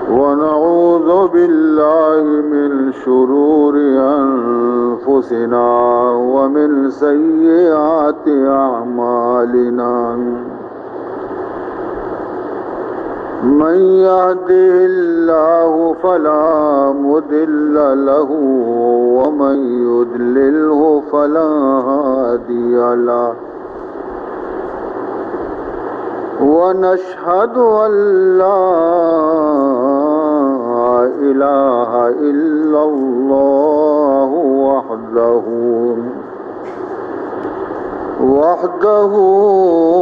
ونعوذ بالله من شرور أنفسنا ومن سيئات أعمالنا. من يهده الله فلا مضل له ومن يضلله فلا هادي له. ونشهد أن لا إله إلا الله وحده، وحده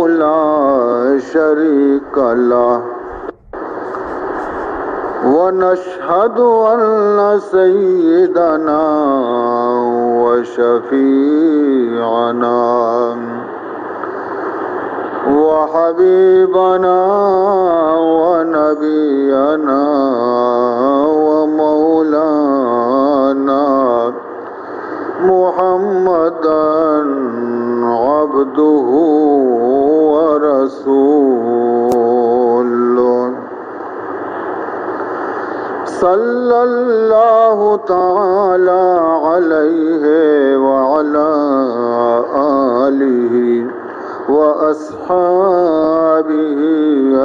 لا شريك له. ونشهد أن سيدنا وشفيعنا وحبيبنا ونبينا ومولانا محمدا عبده ورسوله، صلى الله تعالى عليه وعلى آله وأصحابه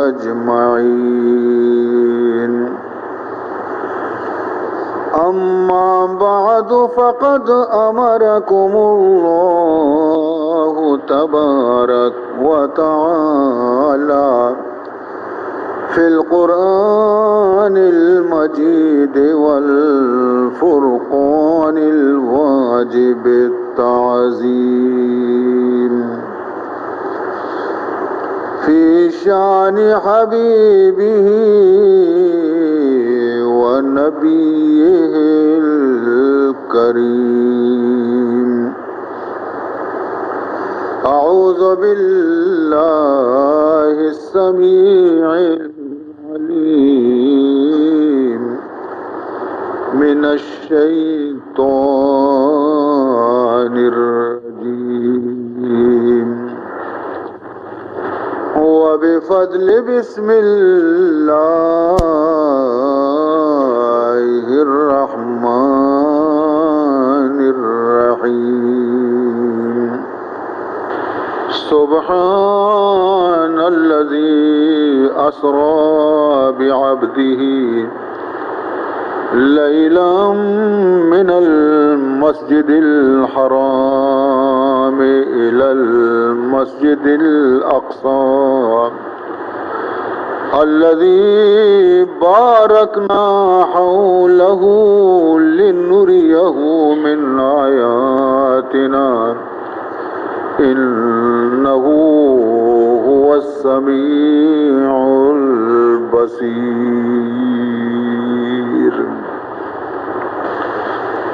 أجمعين. أما بعد، فقد أمركم الله تبارك وتعالى في القرآن المجيد والفرقان الواجب التعظيم في شأن حبيبه ونبيه الكريم. أعوذ بالله السميع العليم من الشيطان الرجيم. وبفضل بسم الله الرحمن الرحيم. سبحان الذي أسرى بعبده ليلا من المسجد الحرام إلى المسجد الأقصى الذي باركنا حوله لنريه من آياتنا إنه هو السميع البصير.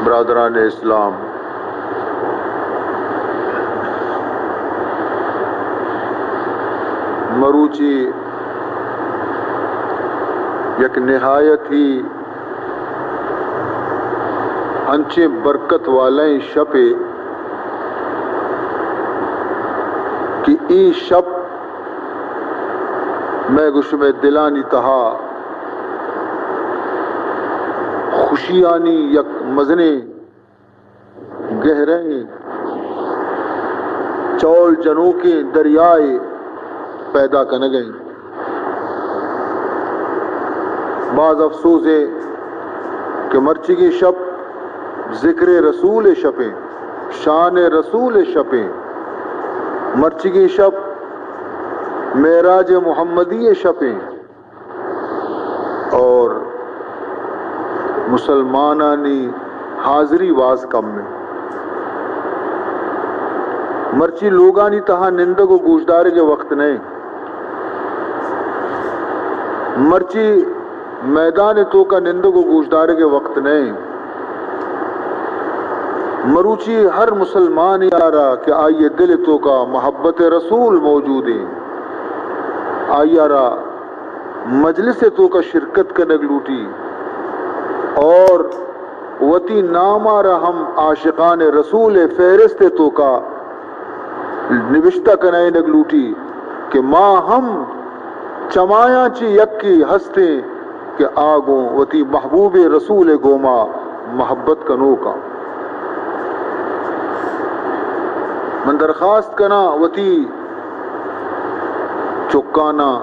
برادران اسلام، مروچی یک نہایت ہی انچیں برکت والائیں شپے کہ اے شپ مئے گوں شمئے دلانی تہا خوشیانی یک مزنیں گہریں چول جنوکیں دریائے پیدا کنگ ء انت۔ باز افسوز ء کہ مرچیگیں شپ ذکر رسول ء شپیں، شان رسول ء شپیں، مرچیگیں شپ معراج محمدی ء شپیں۔ اور مسلمانانی حاضری باز کم انت۔ مرچی لوگانی تہا نندگ و گوشدارگ ء وقت نہ انت۔ مرچی میدان ء توکا نندگ و گوشدارگ ء وقت نہ انت۔ مروچی ہر مسلمانے ء را کہ آئی ء دل ء توکا محبت رسول موجود انت، آئی ء را مجلس ء توکا شرکت کنگ لوٹی اور وتی نام ء را ہم عاشقان رسول ء فہرست ء توکا نبشتہ کنائینگ لوٹی کہ ما ہم چمایاں چہ یکے ہستیں کہ آ گوں وتی محبوب رسول ءِ گوما محبت کنوکاں۔ من درخواست کناں وتی چکاناں،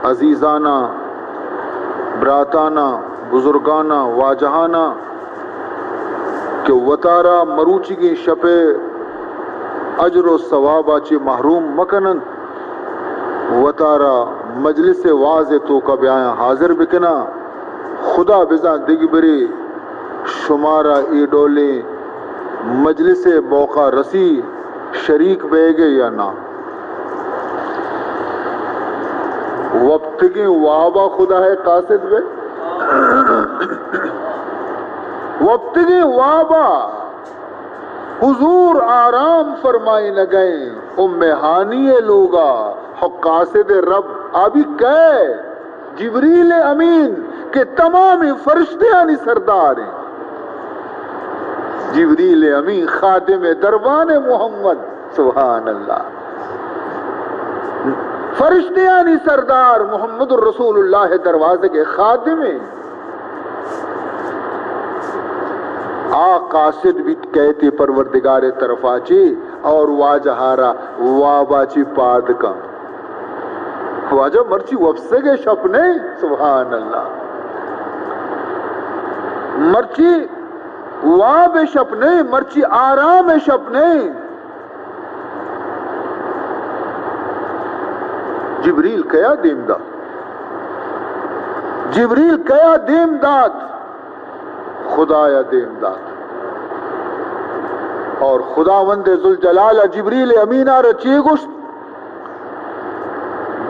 عزیزاناں، براتاناں، بزرگاناں، واجہاناں کہ وتارا مروچیگیں شپ ءِ اجر و ثوابا چہ محروم مکننت، وتارا مجلس وعظ ءِ توکا بیایاں حاضر بکناں۔ خدا بزاں دگہ برے شمارا اے ڈولیں مجلس ءِ موقع رسی، شریک بیگ ءَ یا نہ۔ وپتگیں وابا خدا ءِ قاصد بئے۔ وپتگیں وابا حضور آرام فرمائینگئیں ام ہانی ءِ لوگا، ہو قاصد رب آ بی کئے؟ جبریل امین کہ تمام فرشتیانی سردار ایں۔ جبریل امین خادم دربان محمد، سبحان اللہ، فرشتیانی سردار محمد رسول اللہ دروازگ خادم ایں۔ آ قاصد بیت کئیت پروردگار طرفا چی اور واجہارا وابا چی پاد کن۔ واجہ مرچی وپسگ ءِ شپ نہ ایں، سبحان اللہ۔ مرچی واب ءِ شپ نہ ایں، مرچی آرام ءِ شپ نہ ایں۔ جبریل کیا دیم دات؟ جبریل کیا دیم دات؟ خدایا دیم دات۔ اور خداوند ذوالجلال جبریل امینا را چی گوشت؟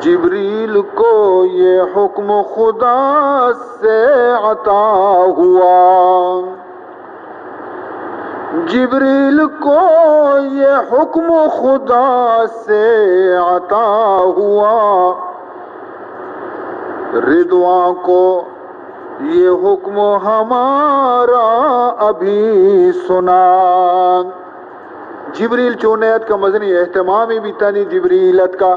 جبریل کو یہ حکم خدا سے عطا ہوا، جبریل کو یہ حکم خدا سے عطا ہوا، رضوان کو یہ حکم ہمارا ابھی سنا۔ جبریل چون اتکا، مزنی اہتمامی بیتانی جبریل اتکا۔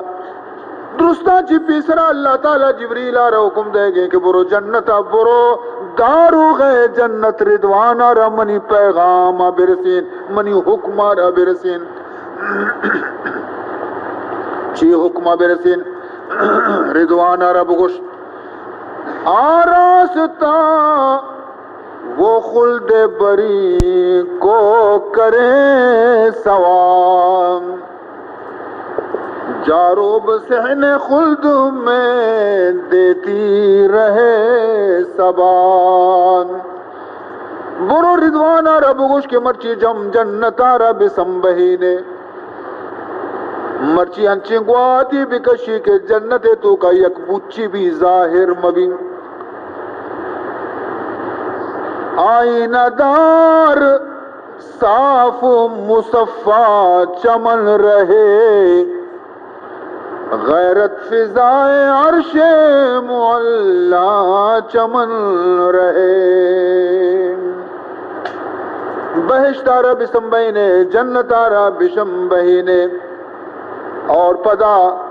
درستاں چی پیسرا اللہ تعالی جبریل آرا حکم دے گئے کہ برو جنت، برو داروغ جنت رضوان آرا منی پیغام برسین، منی حکم آرا برسین۔ چی حکم برسین؟ رضوان آرا بگوش، آراستہ وہ خلد بری کو کریں سوال، جاروب صحن خلد میں دیتی رہے سبان۔ برو رضوان آرا بگوش کہ مرچی جم جنت آرا بسمبہینے۔ مرچی انچیں گواتی بکشی کہ جنت توکا یک بچی بھی ظاہر مبی۔ آئینہ دار صاف مصفا چمن رہے، غیرت فضائے عرش معلی چمن رہے۔ بہشت آرا بسمبہینے، جنت آرا بسمبہینے، اور پدا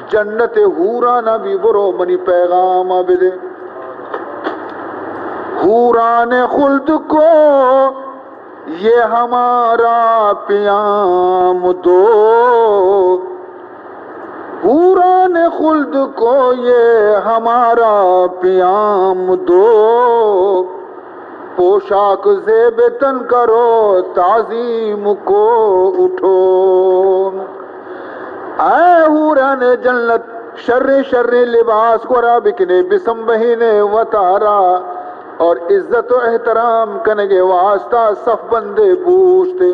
جنت حورانا بھی برو منی پیغام بدے۔ حوران خلد کو یہ ہمارا پیام دو، حوران خلد کو یہ ہمارا پیام دو، پوشاک زیب تن کرو تعظیم کو اٹھو۔ اے حوران جنت، شریں شریں لباس گورا بکنے، بسمبہینے وتارا اور عزت و احترام کنگے واسطہ صف بندے بوشتے۔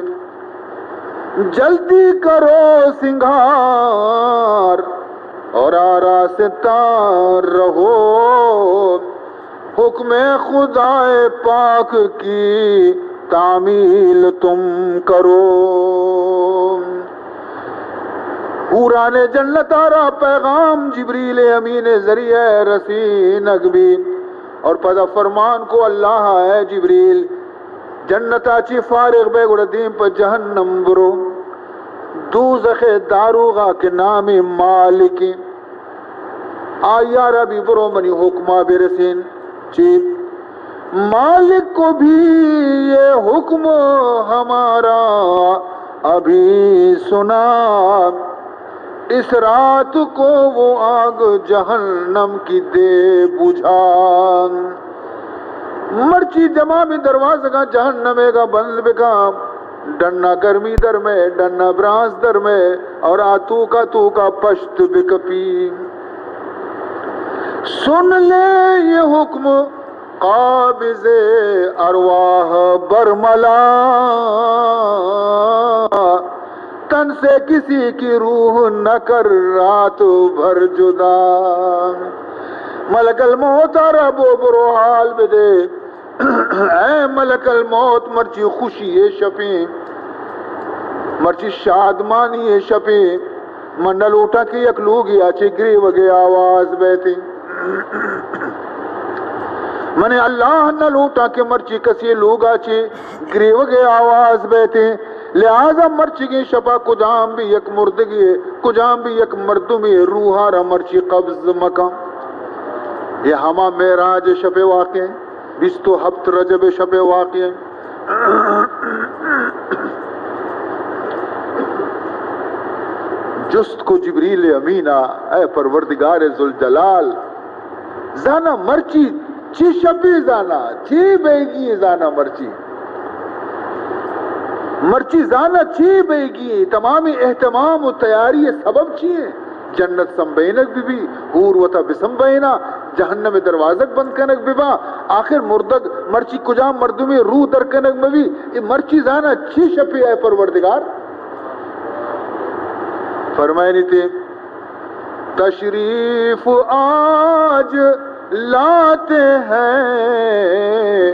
جلدی کرو سنگھار اور آراستہ رہو، حکم خدائے پاک کی تعمیل تم کرو۔ حوران جنت آرا پیغام جبریل امین ذریعہ رسینگ بی اور پدا فرمان کو اللہ، اے جبریل، جنتا چی فارغ بے گڑا دیم پہ جہنم برو۔ دوزخ داروغا کہ نام مالک، آئی ءَ را بھی برو منی حکم ءَ برسین۔ چی؟ مالک کو بھی یہ حکم ہمارا ابھی سنا، اس رات کو وہ آگ جہنم کی دے بجھا۔ مرچی جمامی دروازگاں جہنم ءِ گا بند بکاں، ڈنا گرمی درمے، ڈنا برانز درمے، اور آ توکا توکا پشت بکپی۔ سن لے یہ حکم قابض ارواح برملا، تن سے کسی کی روح نہ کر رات بھر جدا۔ ملک الموت ءَ را بو برو حال بدے۔ اے ملک الموت، مرچی خوشی ءِ شپیں، مرچی شادمانی ءِ شپیں، من نہ لوٹاں کہ یک لوگے ءَ چہ گریوگ ءِ آواز بیتیں۔ من اللہ نہ لوٹاں کہ مرچی کسی لوگ ءَ چہ گریوگ ءِ آواز بیتیں۔ لہذا مرچیگیں شپ ءَ کجام بھی یک مردگے، کجام بھی یک مردمے روح ءَ را مرچی قبض مکن۔ یہ ہما معراج شپ ءِ واقعہ، بیست و ہپت رجب شپ ءِ واقعہ۔ جست کو جبریل امین ءَ، اے پروردگار ذوالجلال، زانا مرچی چی شپی، زانا چی بیگی، زانا مرچی، مرچی زانا چی بیگی، تمامی اہتمام و تیاری سبب چی ہے؟ جنت سمبینگ بہ بی، حور وتا بسمبینا، جہنم دروازگ بند کنگ بہ با۔ آخر مردگ مرچی کجام مردمی روح در کنگ مہ بی؟ اے مرچی زانا چی شپی اے پروردگار؟ فرمائنی تے، تشریف آج لاتے ہیں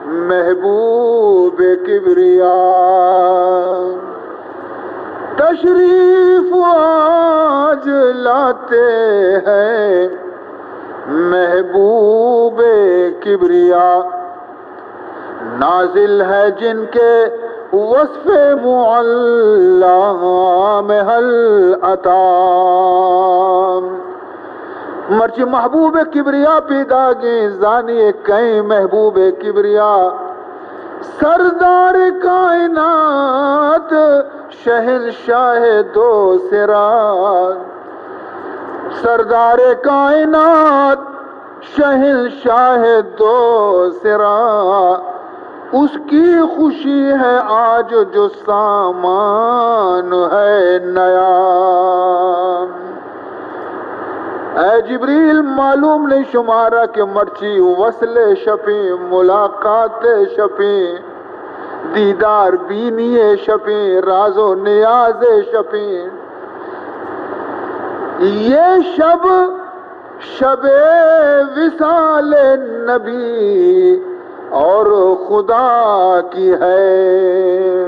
محبوب کبریا، تشریف آج لاتے ہیں محبوب کبریا، نازل ہے جن کے وصف معلی میں ہل عطا۔ مرچی محبوب کبریا پیداگیں، زانی کئیں محبوب کبریا؟ سردار کائنات، شہنشاہ دو سرا، سردار کائنات، شہنشاہ دو سرا، اس کی خوشی ہے آج جو سامان ہے نیا۔ اے جبریل، معلوم نہیں شمارا کہ مرچی وصل شپیں، ملاقات شپیں، دیدار بینی شپیں، راز و نیاز شپیں۔ یہ شب شب وصال نبی اور خدا کی ہے۔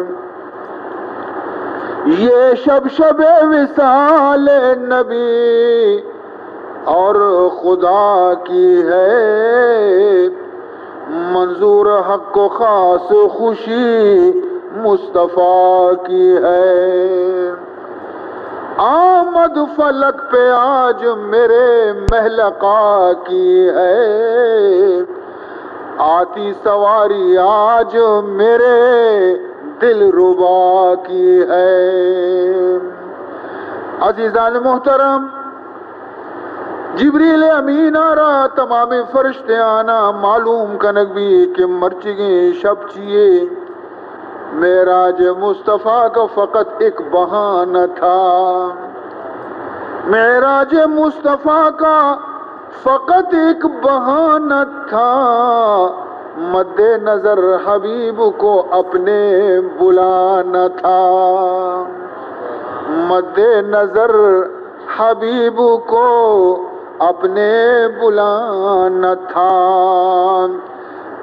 یہ شب شب وصال نبی اور خدا کی ہے، منظور حق و خاص خوشی مصطفیٰ کی ہے۔ آمد فلک پہ آج میرے مہ لقا کی ہے، آتی سواری آج میرے دلربا کی ہے۔ عزیزان محترم، جبریل امین ءَ را تمامیں فرشتیانا معلوم کنگ بی کہ مرچیگیں شپ چیے۔ معراج مصطفیٰ کا فقط ایک بہانہ تھا۔ معراج مصطفیٰ کا فقط ایک بہانہ تھا۔ مد نظر حبیب کو اپنے بلانا تھا۔ مد نظر حبیب کو اپنے بلانا تھا۔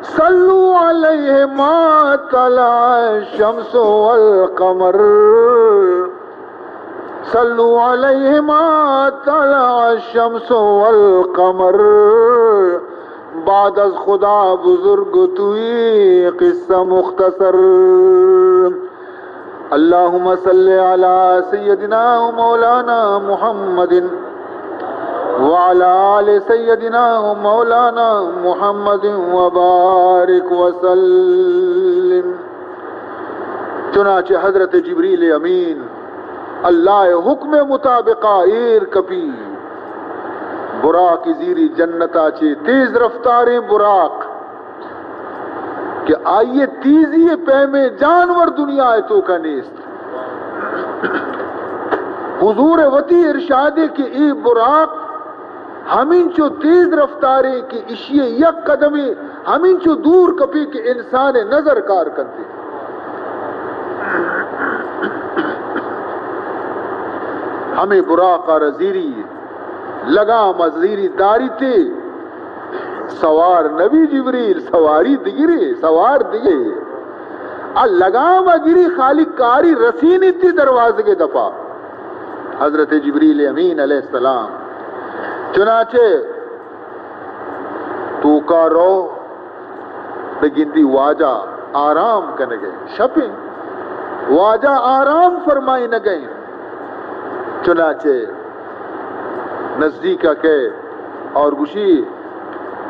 صلوا علیہ ما طلع الشمس والقمر، صلوا علیہ ما طلع الشمس والقمر، بعد از خدا بزرگ توئی قصہ مختصر۔ اللهم صل على سيدنا ومولانا محمد وعلى آل سيدنا ومولانا محمد وبارك وسلم۔ چنانچہ حضرت جبریل امین اللہ ءِ حکم ءِ مطابقا ایر کپی، براق زیری جنتا چہ، تیز رفتاریں براق، کہ آئی ءِ تیزی ءِ پیمیں جانور دنیا ءِ توکا نیست۔ حضور ءِ وتی ارشادے کہ اے براق ہمینچو تیز رفتارے کہ اشی ءِ یک قدمے ہمینچو دور کپی کہ انسان ءِ نظر کار کنتی۔ ہمے براق ءَ را زیری، لگام ءَ زیری داریتے، سوار نبی جبریل، سواری دگرے، سوار دگرے۔ آ لگام ءَ گری، خالی کاری رسینیتی دروازگ ءِ دپا۔ حضرت جبریل امین علیہ السلام۔ چنانچہ توکا رو، بگندی واجہ آرام کنگے، شپیں واجہ آرام فرمائینگے۔ چنانچہ نزدیک ءَ کئے اور گوشی،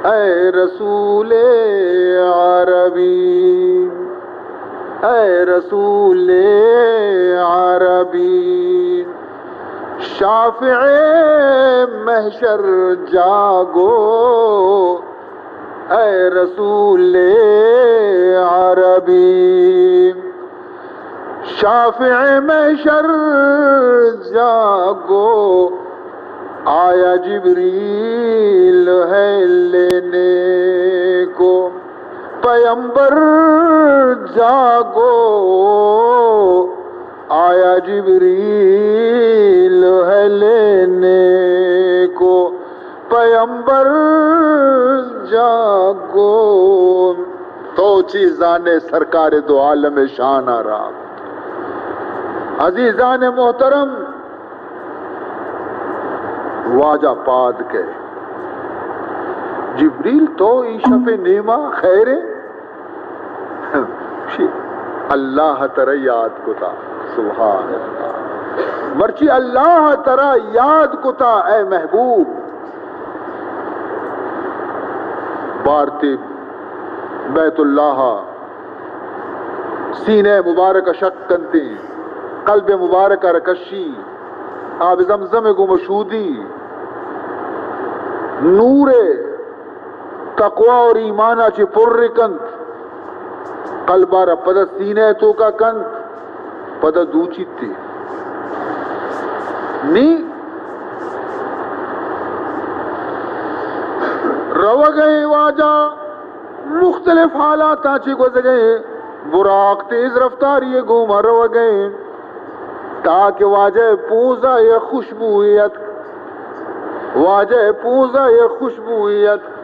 اے رسول عربی، اے رسول عربی، شافع محشر جاگو، اے رسول عربی، شافع محشر جاگو، آیا جبریل ہے لینے کو، پیمبر جاگو، آیا جبریل ہے لینے کو، پیمبر جاگو۔ تو چی زانے سرکار دو عالم شان ءَ را۔ عزیزان محترم، واجہ پاد کئے، جبریل تو ای شپ نیما خیرے؟ اللہ ترا یاد کتا۔ سبحان اللہ۔ مرچی اللہ ترا یاد کتا، اے محبوب۔ بارتے بیت اللہ سینہ مبارک شک کنتی، قلب مبارک رکشی، آب زمزم گم شودی، نور تقوی اور ایمانا چہ پر کنت، قلبا را پدا سینہ توکا کنت، پدا دوچیت۔ نی روگئے واجہ مختلف حالاتاں چہ گوزگئے، براق تیز رفتاری گوما روگئے۔ تاکہ واجہ پونزا یک خوشبوئی اتک۔ واجہ پونزا یک خوشبوئی اتک۔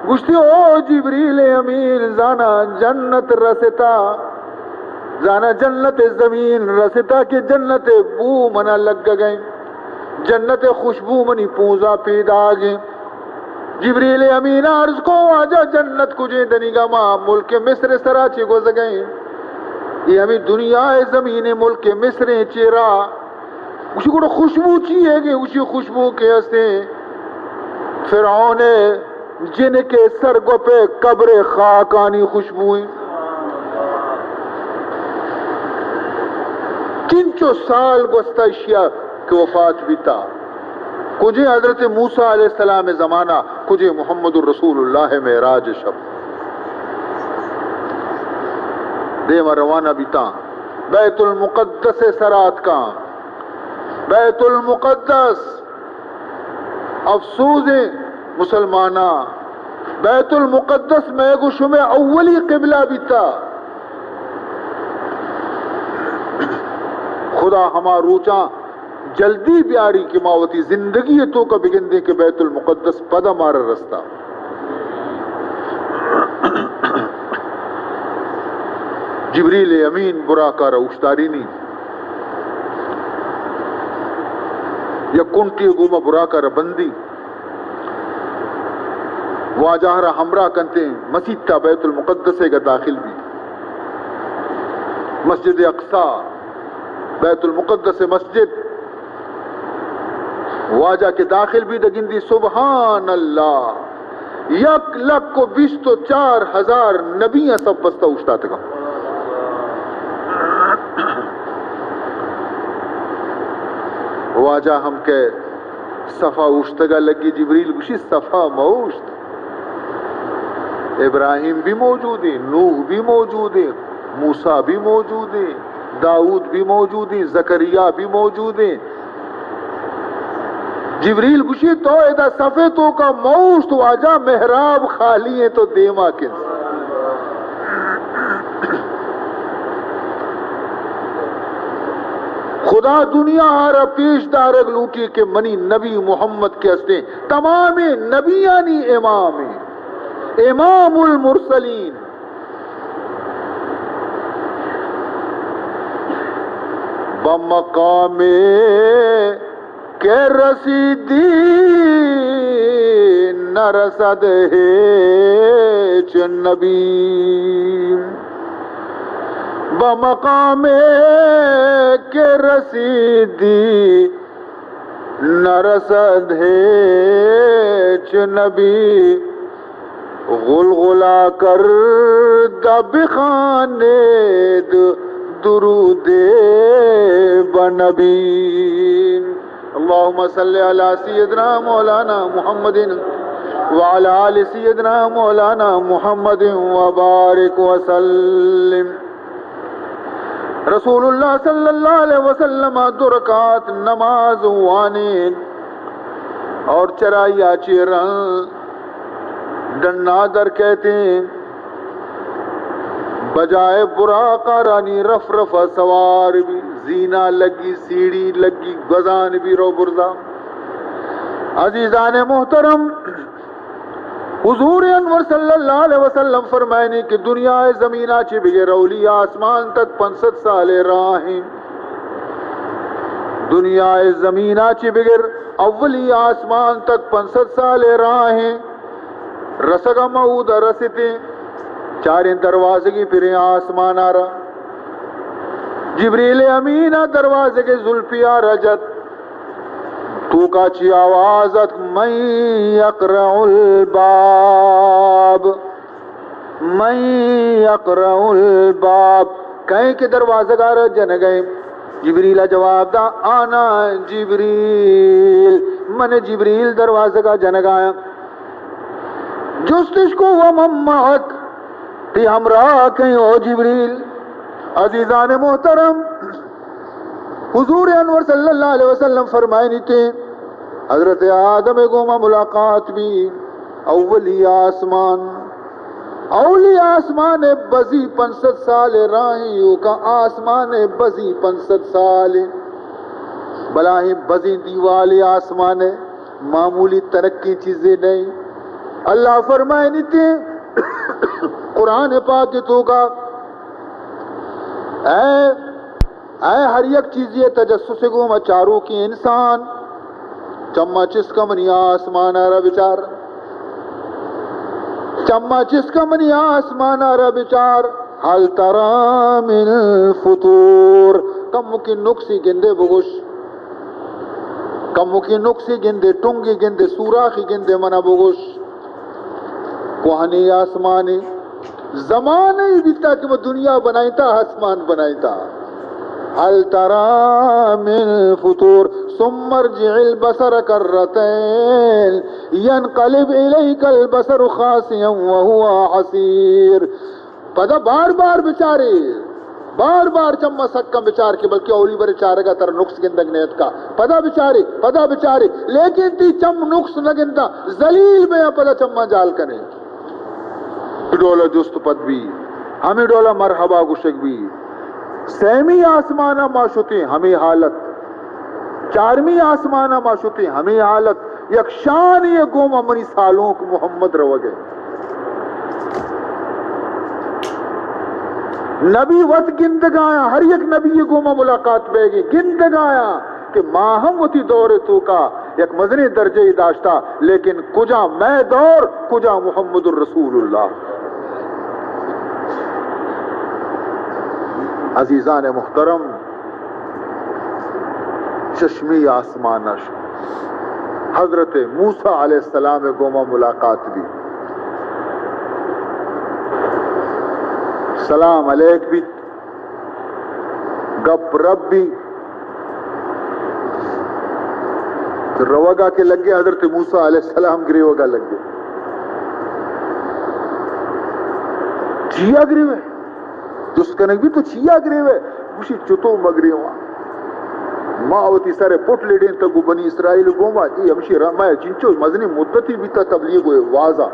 گوشتی، او جبریل امین، زانا جنت رستا، زانا جنت زمین رستا کہ جنت بو منا لگگئے، جنت خوشبو منی پونزا پیداگیں۔ جبریل امین عرض کو، واجہ جنت کجیں؟ دنیگا ما ملک مصر سرا چہ گوزگئیں، اے ہمیں دنیا زمین ملک مصر چیرا۔ گوشی، گڑا خوشبو چی ہے کہ؟ گوشی، خوشبو کہ ہستیں فرعون جنک سرگوپے قبر خاکانی خوشبوئیں۔ چنچو سال گوستا اشیا کہ وفات بیتا۔ کجیں حضرت موسیٰ علیہ السلام زمانہ، کجیں محمد رسول اللہ معراج شپ۔ دیما روانہ بیتاں، بیت المقدس سرا اتکاں۔ بیت المقدس، افسوزیں مسلماناں، بیت المقدس مئے گو شمئے اولی قبلہ بیتا۔ خدا ہما روچاں جلدی بیاری کہ ما وتی زندگی توکا بگندیں کہ بیت المقدس پدا مارا رستا۔ جبریل امین براقا را اوشتارینی، یک کنٹی گوما براقا را بندی، واجہ را ہمراہ کنتے، مسیت تا بیت المقدس گا داخل بی۔ مسجد اقصی، بیت المقدس مسجد، واجہ کہ داخل بی، دگندی سبحان اللہ، یک لکھ و بیست و چار ہزار نبی صف بستہ اوشتاتگاں۔ واجہ ہم کہ صفا اوشتگا لگی، جبریل گوشی، صفا مہ اوشت۔ ابراہیم بھی موجود ہیں، نوح بھی موجود ہیں، موسیٰ بھی موجود ہیں، داؤد بھی موجود ہیں، زکریا بھی موجود ہیں۔ جبریل گوشی، تو ادا صفے توکا مہ اوشت، واجہ محراب خالی ہیں، تو دیما کنس۔ خدا دنیا آرا پیش دارگ لوٹی کہ منی نبی محمد کہ ہستیں، تمام نبیانی امام ہیں، امام المرسلین۔ بمقام کہ رسیدی نرسد ہیچ نبی، بمقام کہ رسیدی نرسد ہیچ نبی۔ غلغلہ کردہ بخوانید درود بہ نبی۔ اللهم صل على سيدنا مولانا محمد وعلى آل سيدنا مولانا محمد وبارك وسلم۔ رسول اللہ صلی اللہ علیہ وسلم دو رکعت نماز وانین اور چرائی آچے رن ڈنا در کہتیں، بجائے براق آرانی رف رف سوار بی، زینا لگی، سیڑھی لگی، گزان بی رو برزا۔ عزیزان محترم، حضور انور صلی اللہ علیہ وسلم فرمائنی کہ دنیا زمینا چی بگر اولی آسمان تک پنچ سد سال راہیں۔ دنیا زمینا چی بگر اولی آسمان تک پنچ سد سال راہیں۔ رسگا ما اودا رسیتیں، چاریں دروازگی پریں آسمان آرا۔ جبریل امین دروازگ زلفی آرا جت۔ توکا چی آواز ات، من یقرع الباب، من یقرع الباب، کئے کہ دروازگا را جنگئے؟ جبریل جواب دا، انا جبریل، من جبریل دروازگا جنگایا۔ جستش کو، ومن معک، تی ہمراہ کئے او جبریل؟ عزیزان محترم، حضور انور صلی اللہ علیہ وسلم فرمائنی تے حضرت آدم گوما ملاقات بی، اولی آسمان، اولی آسمان بزی پنچ سد سال راہیں، اوکا آسمان بزی پنچ سد سال، بلاہیں بزیں دیوال آسمان، معمولی ترقی چیزے نہیں۔ اللہ فرمائنی تے قرآن پاک توکا، اے اے ہر یک چیزی ء تجسس ء گوما چاروکیں انسان، چما چست کن منی آسمان ء را بچار، چما چست کن منی آسمان ء را بچار، هل ترى من فطور، کمکیں نقصی گندے بگوش، کمکیں نقصی گندے، ٹنگی گندے، سوراخی گندے منا بگوش۔ کوہنیں آسمانے، زمانے بیتا کہ ما دنیا بنائینتا، آسمان بنائینتا۔ هل ترى من فطور، ثم ارجع البصر كرتين ينقلب إليك البصر خاسئا وهو حسير۔ پدا بار بار بچارے، بار بار چما سکاں بچار کہ بلکہ اولی برے چارگا ترا نقص گندگ نیتکا۔ پدا بچارے، پدا بچارے، لیکن تی چم نقص نہ گندا، ذلیل بیا پدا چما جال کنے۔ ڈولا جست پد بی، ہمیں ڈولا مرحبا گوشگ بی۔ سیمی آسمانا ما شتیں ہمیں حالت، چارمی آسمانا ما شتیں ہمیں حالت، یک شانی گوما منی سالونک محمد روگے۔ نبی وت گندگایا، ہر یک نبی گوما ملاقات بیگی گندگایا کہ ما ہم وتی دور توکا یک مزنیں درجہ ای داشتا، لیکن کجا مئے دور، کجا محمد الرسول اللہ۔ عزیزان محترم، ششمی آسمان اش، حضرت موسیٰ علیہ السلام ءِ گوما ملاقات بیت۔ سلام علیک بیت، گپ رپ بیت۔ روگا کہ لگے، حضرت موسیٰ علیہ السلام گریوگا لگے۔ چیا گریوے؟ جست کنگ بیت، تو چیا گریوے؟ گوشی، چتو مگریواں؟ ما وتی سر پٹ لڈینتگ گوں بنی اسرائیل گوما، اے ہمشی را-، ما چنچو مزنی مدتی بیتا تبلیغ و وازا۔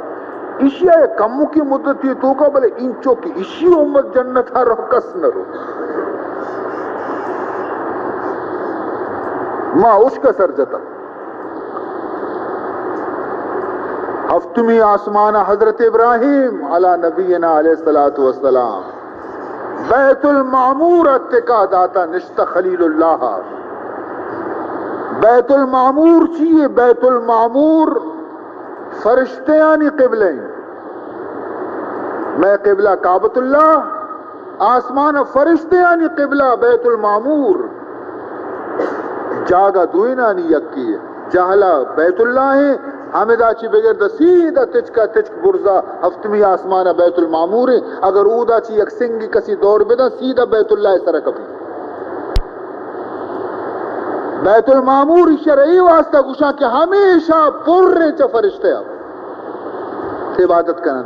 ایشی ءَ یک کمکی مدتی توکا، بلے اینچو کہ ایشی امت جنت ءَ رو، کس نہ رو۔ ما اشک سر جتا۔ ہفتمی آسمان حضرت ابراہیم علی نبینا علیہ الصلوۃ والسلام بیت المعمور ءَ تکا داتا، نشتہ خلیل اللہ۔ بیت المعمور چیے؟ بیت المعمور فرشتیانی قبلہ ایں۔ مئے قبلہ کعبۃ اللہ، آسمان ءَ فرشتیانی قبلہ بیت المعمور۔ جاگہ دوئینانی یکے۔ جہلا بیت اللہ ایں، ہمدا چی بگر دا سیدھا تچکا تچک برزا ہفتمی آسمان ءَ بیت المعمور ایں۔ اگر اودا چی یک سنگی کسی دور بدن، سیدھا بیت اللہ ءِ سر کپی۔ بیت المعمور ایشرا اے واسطہ گوشاں کہ ہمیشہ پر ایں چہ فرشتہ ءَ عبادت کنن۔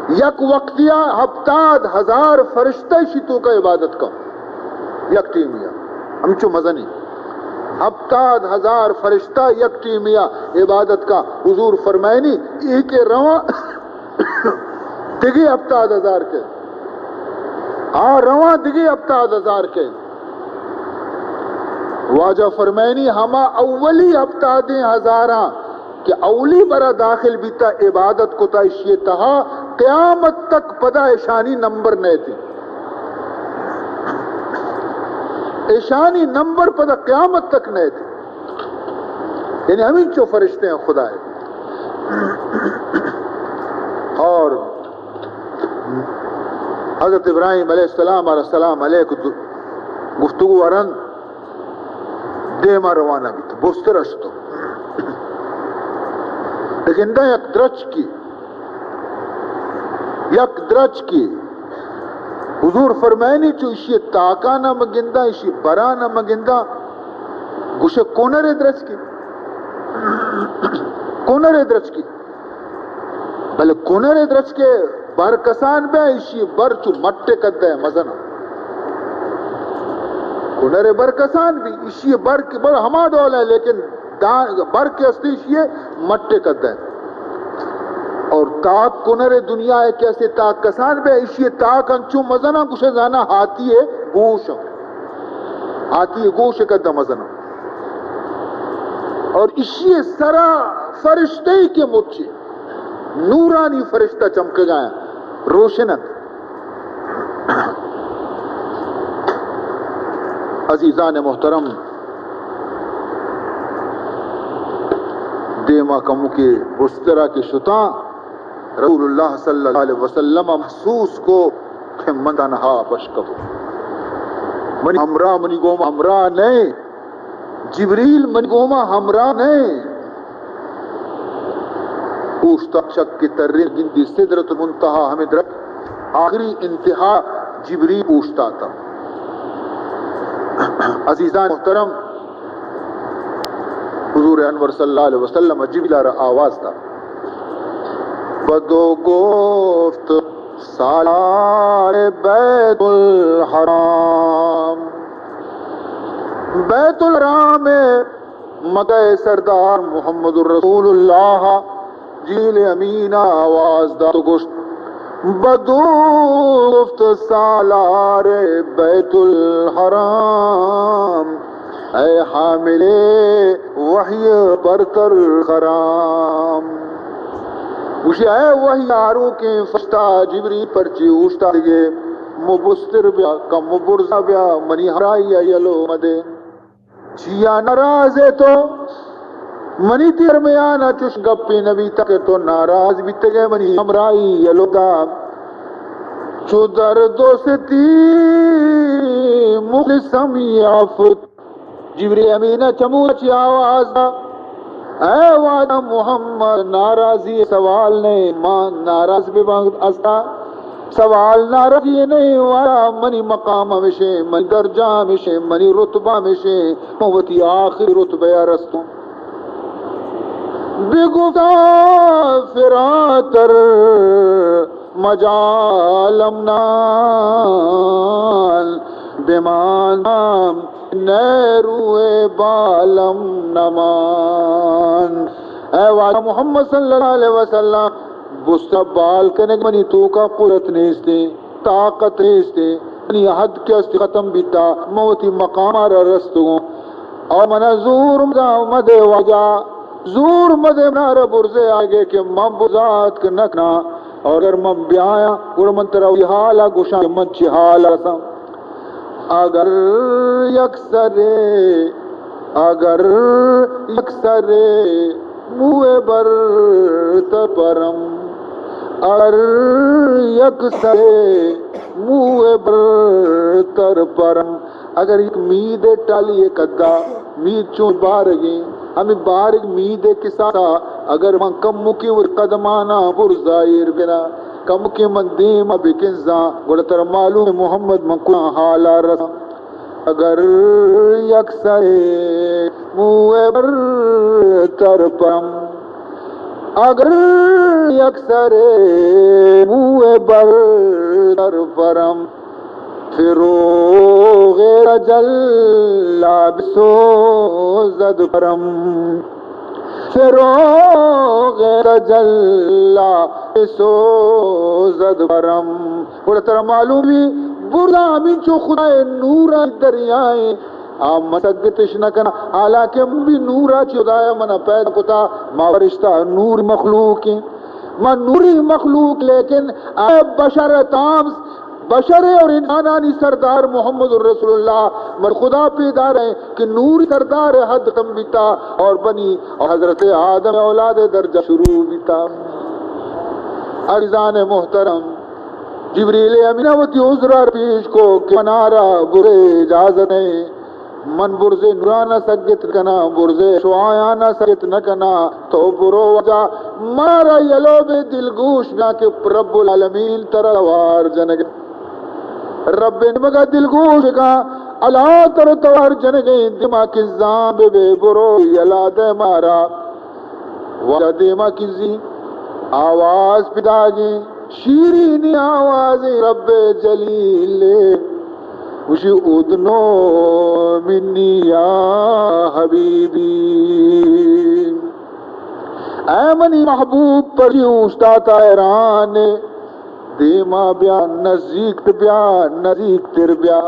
یک وقتیا ہپتاد ہزار فرشتہ ایشی توکا عبادت کن۔ یک ٹیمیا ہمچو مزنی ہپتاد ہزار فرشتہ یک ٹیمیا عبادت کا۔ حضور فرمائنی، اے کہ رواں دگہ ہپتاد ہزار کے، آ رواں دگہ ہپتاد ہزار کے۔ واجہ فرمائنی، ہما اولی ہپتادیں ہزاراں کہ اولی برا داخل بیتا، عبادت کتا، ایشی تہا قیامت تک پدا ایشانی نمبر نیتی۔ ایشانی نمبر پدا قیامت تک نیتی۔ یعنی ہمینچو فرشتے ہیں خدا ہے۔ اور حضرت ابراہیم علیہ السلام اور السلام علیک گفتگو ورند دیما روانہ بیت، برزتر اشتو۔ گنداں یک درچکی، یک درچکی۔ حضور فرمائنی، چو ایشی تاکانا من گنداں، ایشی برانا من گنداں، گوشے کنر درچکی، کنر درچکی۔ بلے کنر درچکے بر کسان بہ، ایشی بر چو مٹے کدے مزن۔ کنر بر کسان بہ، ایشی بر، بر ہما ڈول ہے، لیکن دان، بر کہ استی ایشی مٹے کدے۔ اور تاک کنر دنیا ہے کہ استی تاک کسان بہ، ایشی تاک انچو مزن، گوشے زانا ہاتی ہے گوش، ہاتی ہے گوش کدے مزن۔ اور ایشی سرا فرشتے کے مچے، نورانی فرشتہ چمکگا ایں، روشن انت۔ عزیزان محترم، دیما کموکے برزترا کہ شتاں، رسول اللہ صلی اللہ علیہ وسلم محسوس کو کہ من تنہا بشکپو۔ منی ہمراہ، منی گوما ہمراہ نئے۔ جبریل منی گوما ہمراہ نئے۔ اوشتا چک کہ ترین گندی سدرۃ المنتہی، ہمے درچک آخری انتہا جبریل اوشتاتا۔ عزیزان محترم، حضور انور صلی اللہ علیہ وسلم جبریل را آواز دا۔ بدو گفت سالار بیت الحرام، بیت الحرام مکہ سردار محمد رسول اللہ جیل امین آواز دات و گوشت، بدو گفت سالار بیت الحرام، اے حامل وحی برتر خرام۔ گوشی، اے وحی آروکیں فرشتہ جبریل، پرچی اوشتاتگے؟ مبستر بیا، کم برزا بیا، منی ہمراہی یلو مدے۔ چیا ناراض ئے تو؟ منی تئی درمیان ءَ چش گپے نہ بیتگ کہ تو ناراض بیتگ ئے، منی ہمراہی یلو دا۔ چو در دوستی مخلصم یافت۔ جبریل امین ءَ چمودا چہ آواز دا، اے واجہ محمد، ناراضی سوال نہیں، ما ناراض بہ بنت استا۔ سوال ناراضی نہیں، واجہ منی مقام ہمیشیں، منی درجہ ہمیشیں، منی رتبہ ہمیشیں، من وتی آخری رتبہ ءَ رستوں۔ بگفتا فراتر مجالم نان، بمانم نیروئے بالم نمان۔ اے واجہ محمد صلی اللہ علیہ وسلم، بستا بال کنگ منی توکا قدرت نیستیں، طاقت نیستیں، منی حد کہ است ختم بیتا، من وتی مقام ءَ را رستگوں۔ اور منا زور مدے واجہ، زور مدے منا را برزے آگے کہ من برزا اتک نہ کناں، اور اگر من بیایاں، گڑا من ترا وتی حال ءَ گوشاں کہ من چی حال ءَ رساں۔ اگر یک سرے، اگر یک سرے موئے بر تر پرم، اگر یک سرے موئے بر تر پرم۔ اگر یک مید ءِ ٹالی ءِ کدا، مید چون بارگیں، ہمے بارگ مید ءِ کساسا، اگر من کمکیں وتی قدماناں برزا ایر بنا، کمکیں من دیم ءَ بکنزاں، گڑا ترا معلوم ہے محمد من کجام حال ءَ رساں۔ اگر یک سرے موئے بر تر پرم، اگر یک سرے موئے بر تر پرم، فروغ تجلی بسوزد پرم، فروغ تجلی بسوزد پرم۔ گڑا ترا معلوم بی، برزا ہمینچو خدائے نورانی دریائیں، آ من سگتش نہ کناں، حالانکہ من بھی نورا چہ خدایا منا پیدا کتا، ما فرشتہ نور مخلوق ہیں، ما نوری مخلوق، لیکن اے بشر تام، بشر اور انسانانی سردار محمد رسول اللہ، من خدا پیدا رہے کہ نوری سردار حد کم بیتا اور بنی اور حضرت آدم اولاد درجہ شروع بیتا۔ عزیزان محترم، جبریل امین وتی عذر پیش کو کہ منارا برے اجازت نہیں، من برزے نورانہ سگت کناں، برزے شعاعانہ سگت نہ کناں۔ تو برو واجہ، مارا یلو بے، دلگوش بیاں کہ رب العالمین ترا توار جنگ۔ رب نیمگا دلگوش کا، اللہ ترا توار جنگ، دیما کزاں بے بے، برو یلا دے مارا۔ واجہ دیما کزی، آواز پیداگیں، شیرینی آواز رب جلیل، گوشی ادنو منی یا حبیبی۔ اے منی محبوب، پرچی اوشتاتا حیران، دیما بیا، نزیک بیا، نزیک تر بیا۔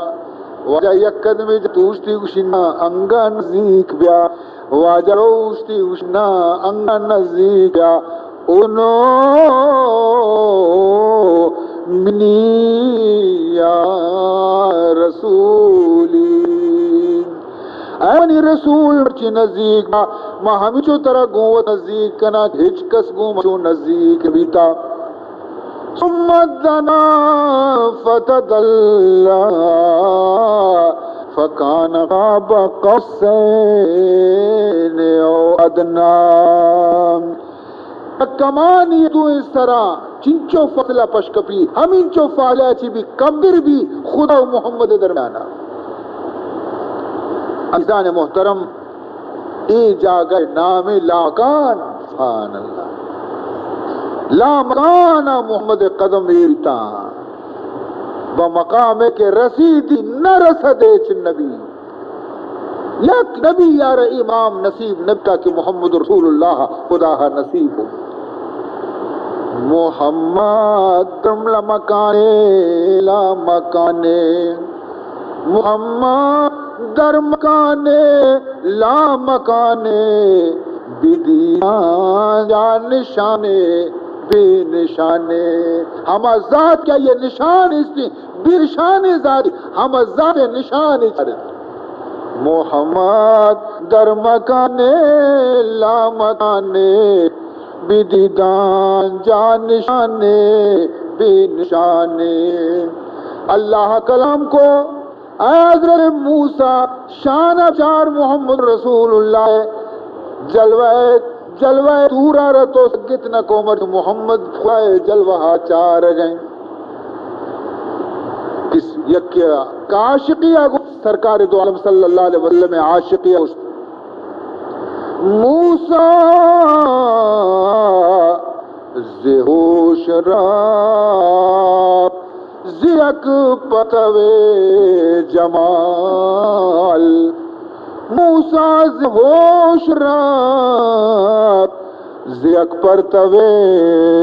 واجہ یک قدمے جت اوشتی، گوشی نا، انگا نزیک بیا۔ واجہ اوشتی، گوشی نا، انگا نزیک بیا۔ انو منی یا رسولی۔ اے منی رسول، مرچی نزیک با، ما ہمینچو ترا گوں وت نزیک کناں، ہچ کس گوں ما چو نزیک بیتا۔ ثم دنا فتدلی فکان قاب قوسین او ادنی۔ کمانی دوئیں سرا چنچو فاصلہ پش کپی، ہمینچو فاصلہ چی بھی کمتر بھی خدا و محمد درمیانا۔ عزیزان محترم، اے جاگہ نام لامکان، سبحان اللہ، لامکان محمد قدم ایرتا، بہ مقام کہ رسیدی نہ رسد ہچ نبی۔ یک نبی یار امام نصیب نبتا کہ محمد رسول اللہ خدا نصیب ہو۔ محمد در مکانے لامکانے، محمد در مکانے لامکانے، بدیاں جا نشانے بے نشانے۔ ہما ذات کہ یہ نشان استی، بے نشان ذات، ہما ذات نشان چارت۔ محمد در مکانے لامکانے، بدیداں جا نشانے بے نشانے۔ اللہ کلام کو، اے حضرت موسیٰ، شان چار محمد رسول اللہ، جلوہ جلوہ طور ءَ را تو سگت نہ کو، مرچی محمد خدائے جلوہ ءَ چارگ ءَ اِنت۔ کس یک عاشقے ءَ گوشت، سرکار دو عالم صلی اللہ علیہ وسلم ءِ عاشقے ءَ گوشت، موسیٰ ز ہوش رفت، ز یک پرتو جمال، موسیٰ ز ہوش رفت، ز یک پرتو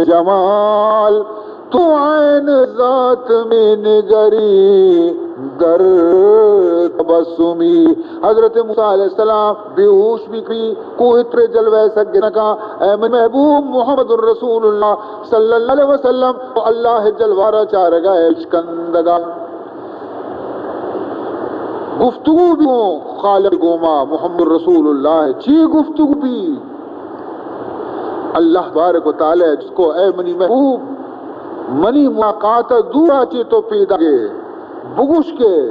جمال، تو عین ذات می نگری در تبسمی۔ حضرت موسیٰ علیہ السلام بے ہوش بی، کوہ طور ءِ جلوہ ءَ سگت نہ کاں۔ اے منی محبوب محمد رسول اللہ صلی اللہ علیہ وسلم، اللہ ءِ جلوہ ءَ را چارگ ءَ اِنت، اشکندگ ءَ۔ گفتگو بی گوں خالق گوما، محمد رسول اللہ ءِ چی گفتگو بی؟ اللہ تبارک و تعالیٰ ءَ جست کو، اے منی محبوب، منی ملاقات ءَ دور ءَ چہ تو پیداگ ئے، بگوش کہ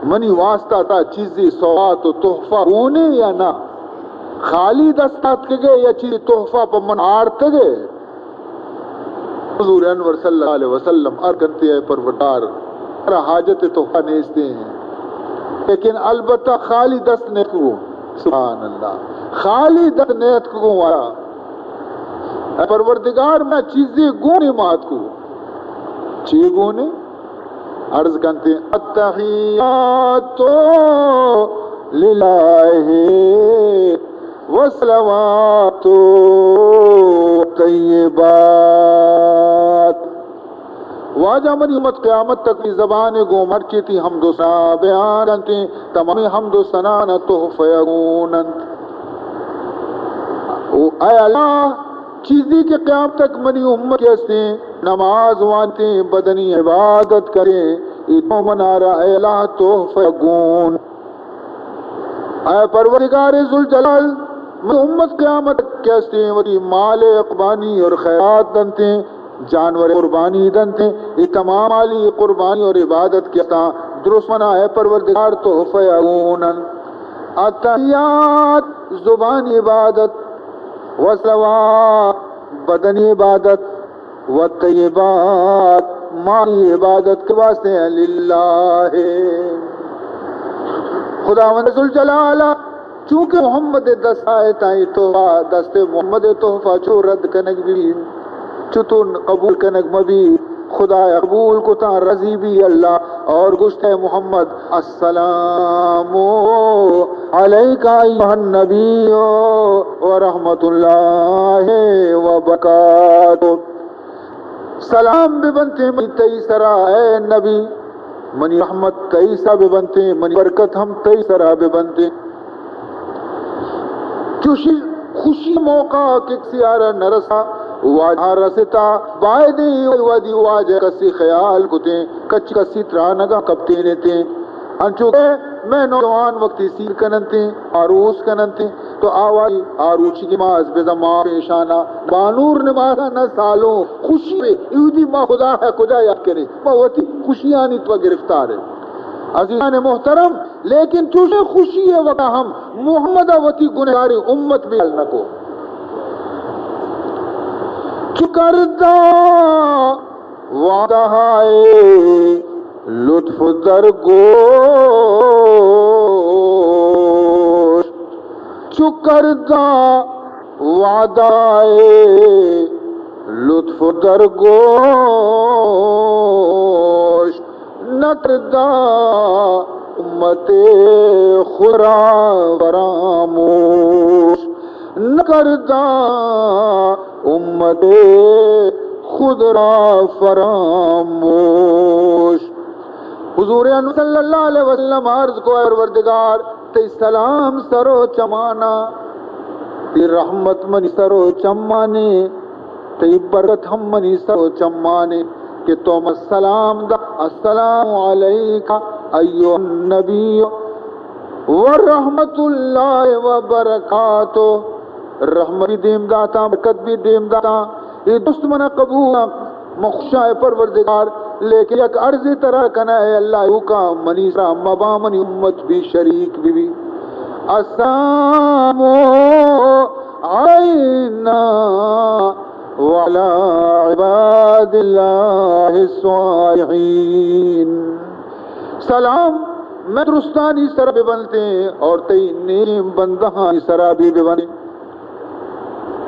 منی واسطہ ترا چیزے سوغات و تحفہ گون ئے یا نہ؟ خالی دست آتکگ ئے یا چیزے تحفہ پہ من آرتگ ئے؟ حضور انور صلی اللہ علیہ وسلم عرض کنت، اے پروردگار، ترا حاجت تحفہ نیست ایں، لیکن البتہ خالی دست نیتکگوں۔ سبحان اللہ، خالی دست نیتکگوں۔ اے پروردگار، من چیزے گون ئے مات کو۔ چی گون ئے؟ عرض کنت، التحیات للہ والصلوات الطیبات۔ واجہ، منی امت قیامت تک منی زبان گوں مرچی تئی حمد و ثنا بیان کنت، تمامی حمد و ثنا تحفہ گون انت۔ او اے اللہ، چیزے کہ قیامت تک منی امت کہ استیں نماز وانتیں، بدنی عبادت کریں، اے تو منارا اے اللہ تحفہ گون۔ اے پروردگار ذوالجلال، منی امت قیامت تک کہ استیں وتی مال قربانی اور خیرات دنتیں، جانور قربانی دنتیں، اے تمام مالی قربانی اور عبادت کہ استاں، درست منا اے پروردگار تحفہ گون انت۔ التحیات زبانی عبادت، والصلوات بدنی عبادت، والطیبات مالی عبادت کے واسطے ہیں للہ۔ خداوند ذوالجلال، چونکہ محمد دست آئے تاں اے تحفہ، دست محمد تحفہ چو رد کنگ بی، چتون قبول کنگ مبی۔ خدا قبول کتاں، راضی بی اللہ، اور گوشت، اے محمد، السلام علیک ایھا النبی و رحمت اللہ و برکاتہ۔ سلام بہ بنتیں منی تئی سرا اے نبی، منی رحمت تئی سرا بہ بنتیں، منی برکت ہم تئی سرا بہ بنتیں۔ چوشی خوشی موقع کہ کسی آرا نہ رسا، واجہ رستا، بایدیں وہدی واجہ کسی خیال کتیں، کچ کسی ترانگا کپتینتیں۔ انچو کہ مئے نوجوان وقتی سیر کننتیں، آروس کننتیں، تو آوائی آروچی نماز بزاں ما پیشانا، بانور نمازا نہ سالوں، خوشی بے، ایودی ما خدا ہے کجا یاد کریں، ما وتی خوشیانی تو گرفتار ہیں۔ عزیزان محترم، لیکن چوشیں خوشی ءِ وقت ہم محمد ءَ وتی گنہگاریں امت بے حال نہ کو۔ چو کردہ وعدہ ءِ لطف در گوش، چو کردہ وعدہ ءِ لطف در گوش، نہ کردہ امت خود را فراموش، نہ کردہ امت خود را فراموش۔ حضور انور صلی اللہ علیہ وسلم عرض کو، اے پروردگار، تئی سلام سر و چمانا، تئی رحمت منی سر و چمانے، تئی برکت ہم منی سر و چمانے، کہ تو من سلام دا، السلام علیک ایھا النبی و رحمت اللہ و برکاتہ۔ رحمت بھی دیم داتاں، برکت بھی دیم داتاں۔ اے درست منا قبول، من خوشاں اے پروردگار، لیکن یک عرضے ترا کناں، اے اللہ، اوکاں منی سرا مباں، منی امت بھی شریک بہ بی۔ السلام علینا وعلی عباد اللہ الصالحین۔ سلام مئے درستانی سرا ببنتیں اور تئی نیکیں بندہانی سرا بھی ببنتیں۔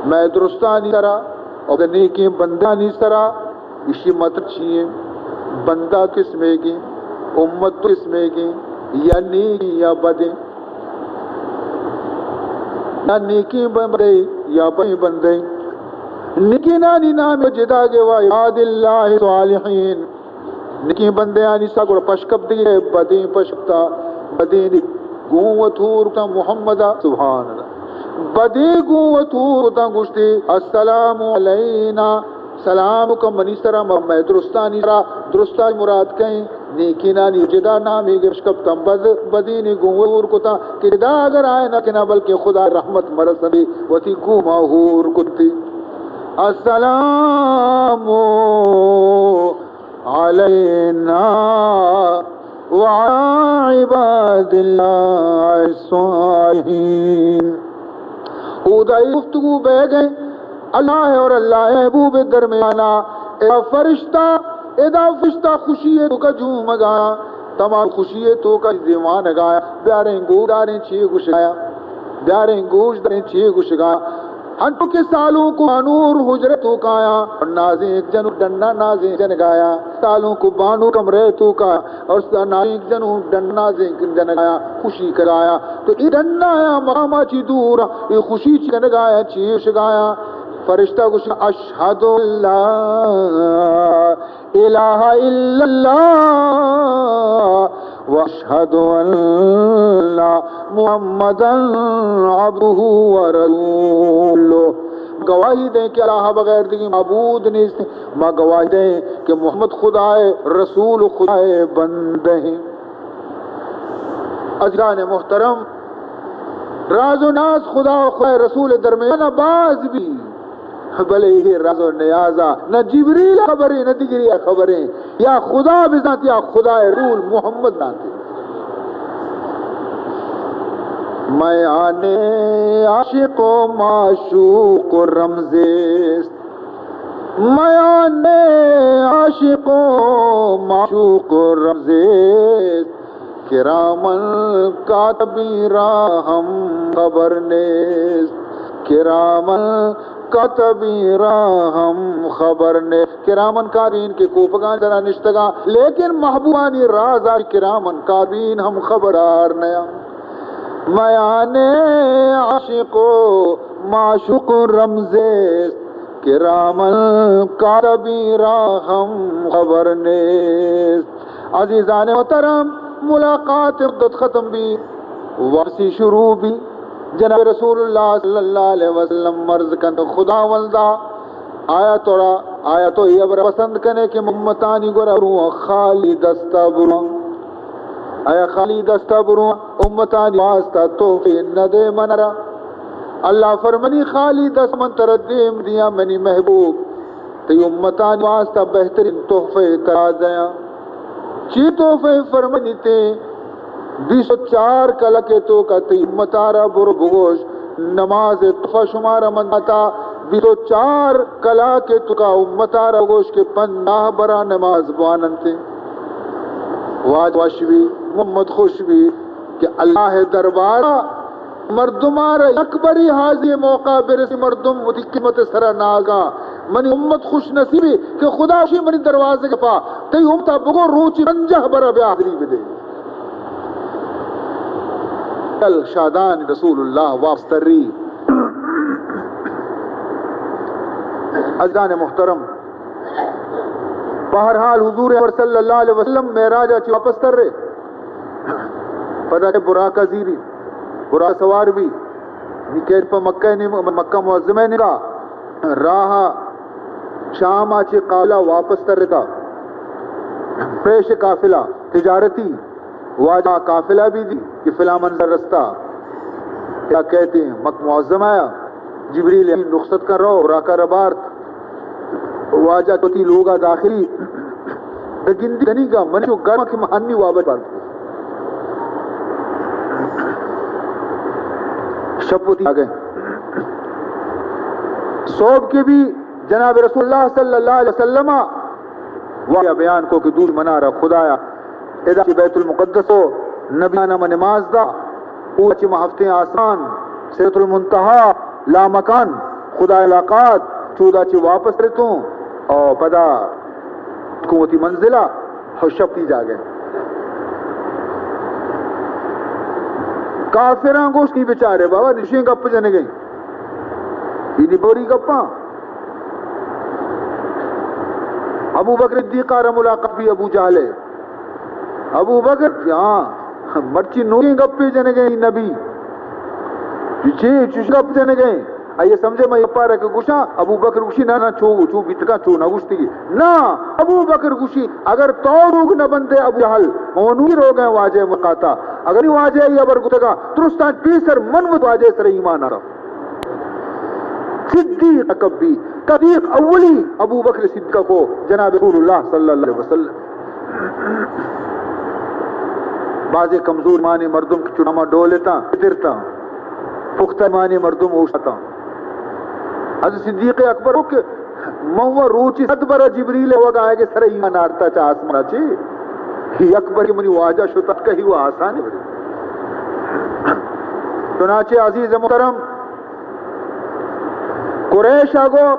مئے درستانی سرا اور نیکیں بندہانی سرا۔ اشی مطلب چی ایں؟ بندہ قسمے گیں، امت قسمے گیں، یا نیکیں یا بدیں۔ یا نیکیں بندے یا بدیں بندے۔ نیکینانی نام جدا گے و عباد اللہ صالحین۔ نیکیں بندیانی سرا گڑا پشکپتگی، بدیں پشکپتا، بدیں گوں وت ہور کتا محمد۔ سبحان اللہ۔ بدیں گوں وت ہور کتا، گوشتی السلام علینا، سلام کن منی سرا، مئے درستانی سرا۔ درستانی مراد کئیں؟ نیکینانی جدا نامی گشکپتاں، بد، بدینی گوں ہور کتاں کہ جدا اگر آئے نہ کناں، بلکہ خدا رحمت مرسندی وتی گوما ہور کتی۔ السلام علینا وعلی عباد اللہ الصالحین۔ اودا اے گفتگو بیگ ءَ اللہ اور اللہ محبوب درمیانا، ادا فرشتہ، ادا فرشتہ خوشی ءِ توکا جھومگا، تمام خوشی ءِ توکا دیوانگا، بیاریں گوش داریں چی گوشگایا، بیاریں گوش داریں چی گوشگا۔ ہنچو کہ سالونک بانور حجرہ توکایا، نازینک جنو ڈنا نازینک جنگایا، سالونک بانور کمرہ توکا، اور نازینک جنو ڈنا نازینک جنگایا، خوشی کرایا۔ تو اے ڈنا آیا مقاما چی دور، اے خوشی چی کنگایا، چی گوشگایا؟ فرشتہ گوش، اشہد ان لا الہ الا اللہ و اشہد ان محمدا عبدہ و رسولہ۔ گواہی دیں کہ اللہ بغیر دیگی معبود نیست۔ ما گواہی دیں کہ محمد خدا ءِ رسول، خدا ءِ بندہ ایں۔ عزیزان محترم، راز و ناز خدا و خدا ءِ رسول درمیان باز بی، بلے اے راز و نیازا نہ جبریل خبریں، نہ دگری خبریں، یا خدا بزانت یا خدا ءِ رسول محمد زانت۔ میان عاشق و معشوق رمزے است، میان عاشق و معشوق رمزے است، کراما کاتبین را ہم خبر نیست، کراما کاتبین را ہم خبر نیست۔ کراما کاتبین کہ کوپگاں سرا نشتگاں، لیکن محبوبانی رازا کراما کاتبین ہم خبردار نیاں۔ میان عاشق و معشوق رمزے است، کراما کاتبین را ہم خبر نیست۔ عزیزان محترم، ملاقات مدت ختم بی، واپسی شروع بی۔ جناب رسول اللہ صلی اللہ علیہ وسلم عرض کنت، خداوندا، آیا ترا، آیا تو اے ہبر پسند کنے کہ امتانی گورا برواں خالی دستا برواں؟ آیا خالی دستا برواں؟ امتانی واسطہ تحفے ندے منرا؟ اللہ فرمانی، خالی دست من ترا دیم دیاں منی محبوب، تئی امتانی واسطہ بہترین تحفے ترا دیاں۔ چی تحفے فرمانیتے؟ بیست و چار کلک ءِ توکا تئی امتارا برو بگوش، نماز ءِ تحفہ شمارا من داتا، بیست و چار کلاک ءِ توکا امتارا بگوش کہ پنجاہ برا نماز بواننتے۔ واجہ وش بی، محمد خوش بی کہ اللہ ءِ دربارا مردمارا یک بری حاضری موقع برسی، مردم وتی قسمت سرا نازاں۔ منی امت خوش نصیبی کہ خدا شی منی دروازگ پا، تئی امتا بگو روچی پنجاہ برا بیا حاضری بدے۔ کل شادان رسول اللہ واپس تری۔ عزیزان محترم، بہرحال حضور اکبر صلی اللہ علیہ وسلم معراج ءَ چہ واپس ترے، پدا چہ براق ءَ زیری، براق سوار بی، نی کیت پہ مکہ نیم، مکہ معظمہ نیمگا، راہ شام ءَ چہ قافلہ واپس ترتا، پیش قافلہ تجارتی، واجہ قافلہ بی دی کہ فلاں منزل رستا، یا کہتے ہیں مکہ معظمہ آیا، جبریل امین رخصت کن رو، براقا ربارت۔ واجہ وتی لوگا داخلی، دگندی دنیگا من چو گرم کہ مہانی وابت بند۔ شپ وتی آگئے۔ صحب کہ بی، جناب رسول اللہ صلی اللہ علیہ وسلم ءَ واقعہ بیان کو کہ دوش منارا خدایا، ادا چہ بیت المقدس و نبیان ہم نماز دا، او چہ ما ہفتیں آسمان، سدرۃ المنتہا، لامکان، خدا ملاقات، چودا چہ واپس رتوں، او پدا اتکوں وتی منزلا، او شپ تی جاگہ۔ کافراں گوشت، نی بچارے بابا، نشیں گپ جنگیں۔ اینی بوری گپاں۔ ابو بکر صدیق ءَ را ملاقات بی ابو جہل ءَ۔ ابو بکر، ہاں، مرچی نوکیں گپے جنگیں نبی۔ چی، چی، چوش گپ جنگیں؟ آئی سمجھے میں پارا کہ گوشاں، ابو بکر گوشی، نہ، نہ، چو، چو بیتگاں، چو نہ گوشتگی۔ نہ، ابو بکر گوشی، اگر تو روگ نہ بندے ابو جہل، منو روگیں واجہ مقاتا۔ اگر واجہ ای ابر گتگا، درستاں پیسر من وت واجہ سر ایمان آرا۔ صدیق اکبی، صدیق اولی ابو بکر صدیق کو جناب رسول اللہ صلی اللہ علیہ وسلم۔ بعضے کمزور ایمانی مردم کہ چناما ڈولتاں، پترتاں، پختہ ایمانی مردم اوشتاں۔ حضرت صدیق اکبر کہ من و روچی صد برا جبریل وگا آئے کہ سر ایمان آرتا چا آسمانا چی؟ یک بری منی واجہ شتا کہی و آسانی بری۔ چنانچہ عزیز محترم، قریش آگو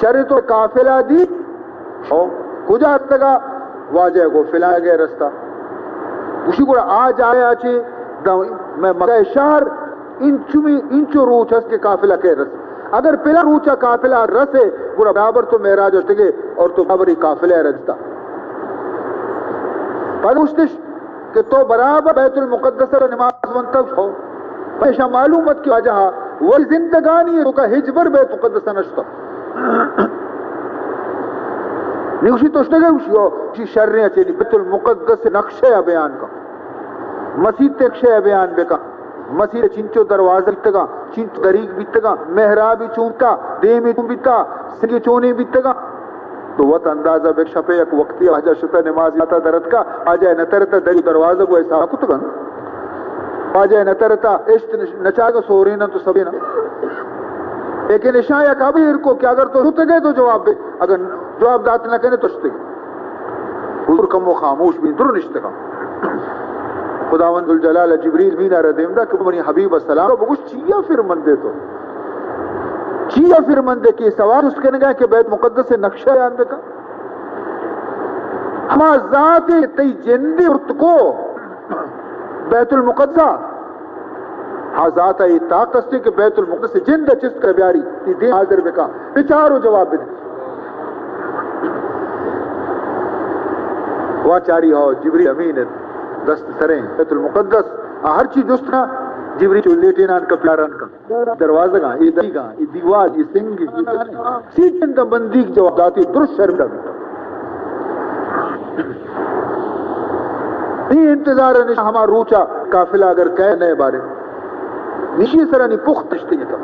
شر تو قافلہ دی، او کجا رستگا؟ واجہ گو فلاں گئے رستہ۔ گوشی گڑا آ جایا چی دا میں مکہ شہر انچمی، انچو روچ ہست کہ قافلہ کئے رس۔ اگر پلا روچا قافلہ رسے، گڑا برابر تو معراج اشتگے اور تو برابر ہی قافلہ رستا۔ پد گوشتش کہ تو برابر بیت المقدس ءَ نماز ونتگ ہو۔ پمیشا معلوم ات کہ واجہ وتی زندگانی توکا ہچبر بیت المقدس ءَ نشتا۔ نی گوشی تو اشتگے؟ گوشی او، چی شریں اچے نی بیت المقدس نقشہ ءَ بیان کن۔ مسیت نقشہ ءَ بیان بکن۔ مسیت چنچو دروازہ بیتگاں، چنچو دریگ بیتگاں، محرابی چون بیتا، دیمی چون بیتا، سنگی چونی بیتگاں۔ تو وت اندازہ بک، شپے یک وقتی واجہ شتا نماز آتا درتکا، واجہ نترتا دری دروازہ گو حساب کتگن۔ واجہ نترتا اشت نچاگ سورین تو سبینا۔ لیکن اشاں یک ابیر کو کہ اگر تو شتگے تو جواب بے، اگر جواب دات نہ کنے تو شتگے۔ حضور کمو خاموش بی، در نشتگاں۔ خداوند ذوالجلال جبریل امین ءَ را دیم دا کہ منی حبیب السلام، تو بگوش چیا فرمندے تو؟ چیا فرمندے کہ سوال است کنگا کہ بیت مقدس نقشہ بیان بکن؟ ہما ذات تئی جندے ارت کو بیت المقدس، ہا ذات ءَ اے طاقت است کہ بیت المقدس جند ءَ چست کر بیاری، تی دیم حاضر بکا، بچار و جواب بدے۔ وا چاری ہو جبریل امین ات، دست سریں بیت المقدس، آ ہرچی جست نا، جبریل چو لیٹینان کا پیاران کا۔ دروازگاں، اے دریگاں، اے دیوال، اے سنگ، اے سی چند بندیگ جواب داتی، درست شرمندہ بیتا۔ نی انتظار نش ہما روچا قافلہ اگر کئے نئے بارے۔ نشی سرا نی پخت نشتے گتا۔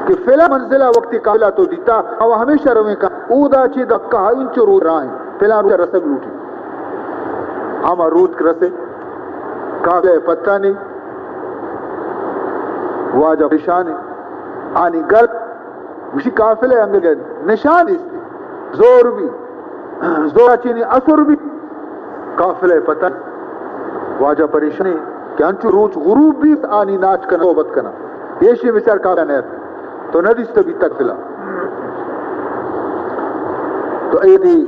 کہ فلاں منزلہ وقتی قافلہ تو دیتا، او ہمیشہ رویں کا، اودا چی دکا انچو رو راہیں، فلاں روچا رسگ لوٹی۔ ہما روچ رسے، قافلہ پتہ نہیں، واجہ پریشان ہے۔ آنی گل گوشی قافلہ انگہ نشان است، زور بی، زور چینی اثر بی، قافلہ پتہ۔ واجہ پریشان ہے کہ انچو روچ غروب بی، آنی ناچ کنا، صحبت کنا۔ ایشی بچار قافلہ نیت، تو ندیست بی تک فلا۔ تو اے دی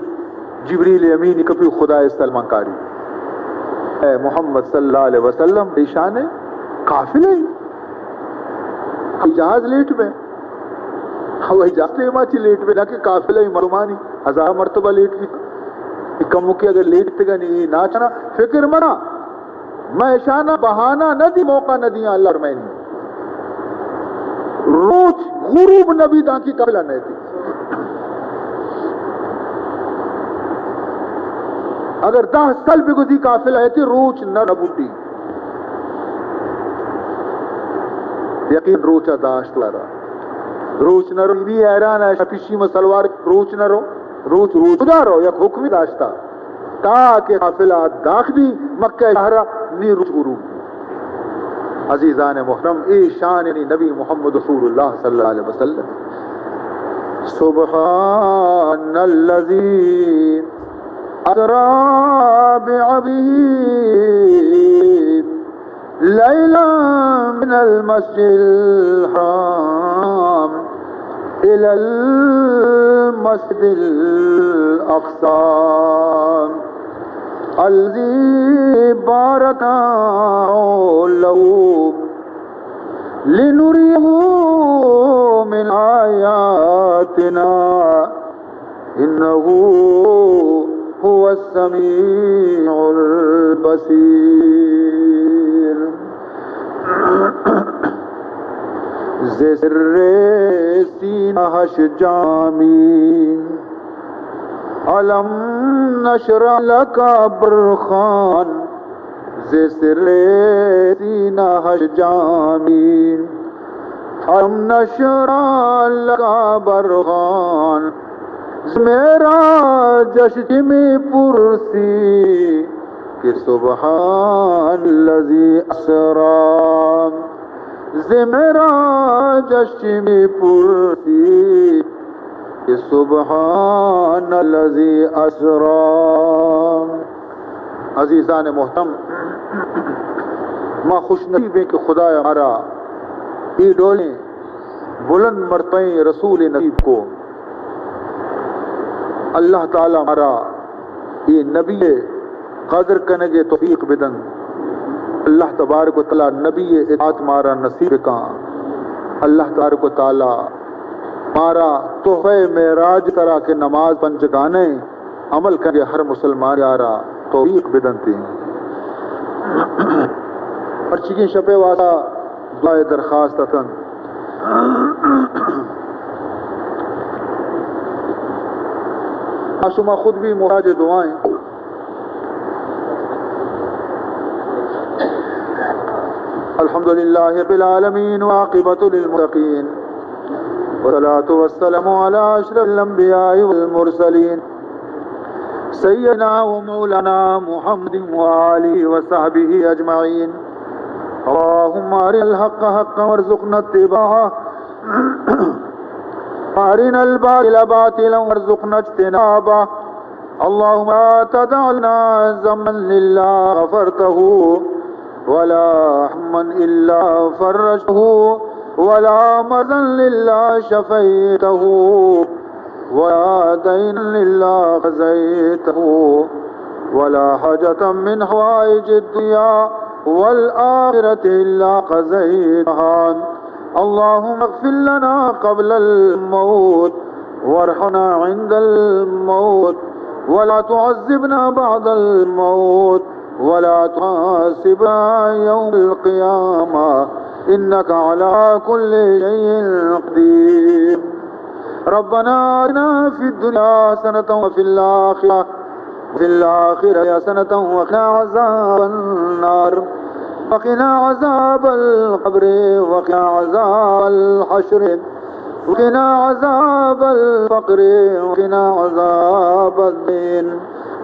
جبریل امین کپی خدا سلمان کاری۔ اے محمد صلی اللہ علیہ وسلم، پریشان ہے، قافلہ ہی۔ ہوائی جہاز لیٹ بے۔ ہوائی جہاز ٹیم آ چی لیٹ بے، نہ کہ قافلہ ہی مردمانی ہزار مرتبہ لیٹ بی۔ کمو کہ اگر لیٹ تگا نی ناچنا، فکر منا۔ میں اشانا بہانہ نہ دی، موقع نہ دیا، اللہ فرمائنی۔ روچ غروب نبی دانکی قافلہ نہ تی۔ اگر دہ سال بگوزی قافلہ ہے تی، روچ نہ بوڈی۔ یقین روچا داشت لارا۔ روچ نہ رو، نی حیران ہے، پیشی میں سلوار روچ نہ رو۔ روچ، روچ خدا رو یک حکمی داشتا۔ تاکہ قافلہ داخل بی مکہ شہرا، نی روچ غروب بی۔ عزیزان محترم، اے شان نبی محمد رسول اللہ صلی اللہ علیہ وسلم۔ سبحان الذی اسری بعبده لیلا من المسجد الحرام الی المسجد الاقصی الذی بارکنا حوله لنریه من آیاتنا انه هو السمیع البصیر۔ ز سر سینه‌اش جامی، الم نشرح لک برخوان، ز سر سینه‌اش جامی، الم نشرح لک برخوان، ز معراجش چه می‌پرسی که سبحان الذی اسری، ز معراجش چه می‌پرسی که سبحان الذی اسری۔ عزیزان محترم، ما خوش نصیب ایں کہ خدایا مارا اے ڈولیں بلند مرتبہ ایں رسول نصیب کو۔ اللہ تعالی مارا اے نبی قدر کنگ ءِ توفیق بدنت۔ اللہ تبارک و تعالی نبی اطاعت مارا نصیب کن۔ اللہ تبارک و تعالی مارا تحفہ معراج سرا کہ نماز پنجگانہ عمل کنگ ءِ ہر مسلمان یارا توفیق بدنت۔ مرچیگیں شپ ءِ واسطہ دعا ءِ درخواست اتنت۔ ما شما خود بھی محتاج دعا ایں۔ الحمد لله رب العالمين والعاقبة للمتقين والصلاة والسلام على أشرف الأنبياء والمرسلين سيدنا ومولانا محمد وآله وصحبه أجمعين. اللهم أرنا الحق حقا وارزقنا اتباعه وأرنا الباطل باطلا وارزقنا اجتنابه. اللهم لا تدع لنا ذنبا إلا غفرته ولا هما إلا فرجته ولا مريضا إلا شفيته ولا دينا إلا قضيته ولا حاجة من حوائج الدنيا والآخرة إلا قضيتها. اللهم اغفر لنا قبل الموت وارحمنا عند الموت ولا تعذبنا بعد الموت ولا تحاسبنا يوم القيامة إنك على كل شيء قدير. ربنا آتنا في الدنيا حسنة وفي الآخرة وفي الآخرة حسنة وقنا عذاب النار وقنا عذاب القبر وقنا عذاب الحشر وقنا عذاب الفقر وقنا عذاب الدين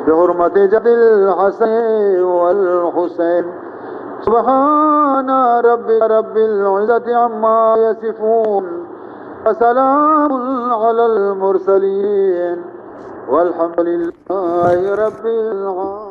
بحرمة جد الحسن والحسين. سبحان ربك رب العزة عما يصفون وسلام على المرسلين والحمد لله رب العالمين.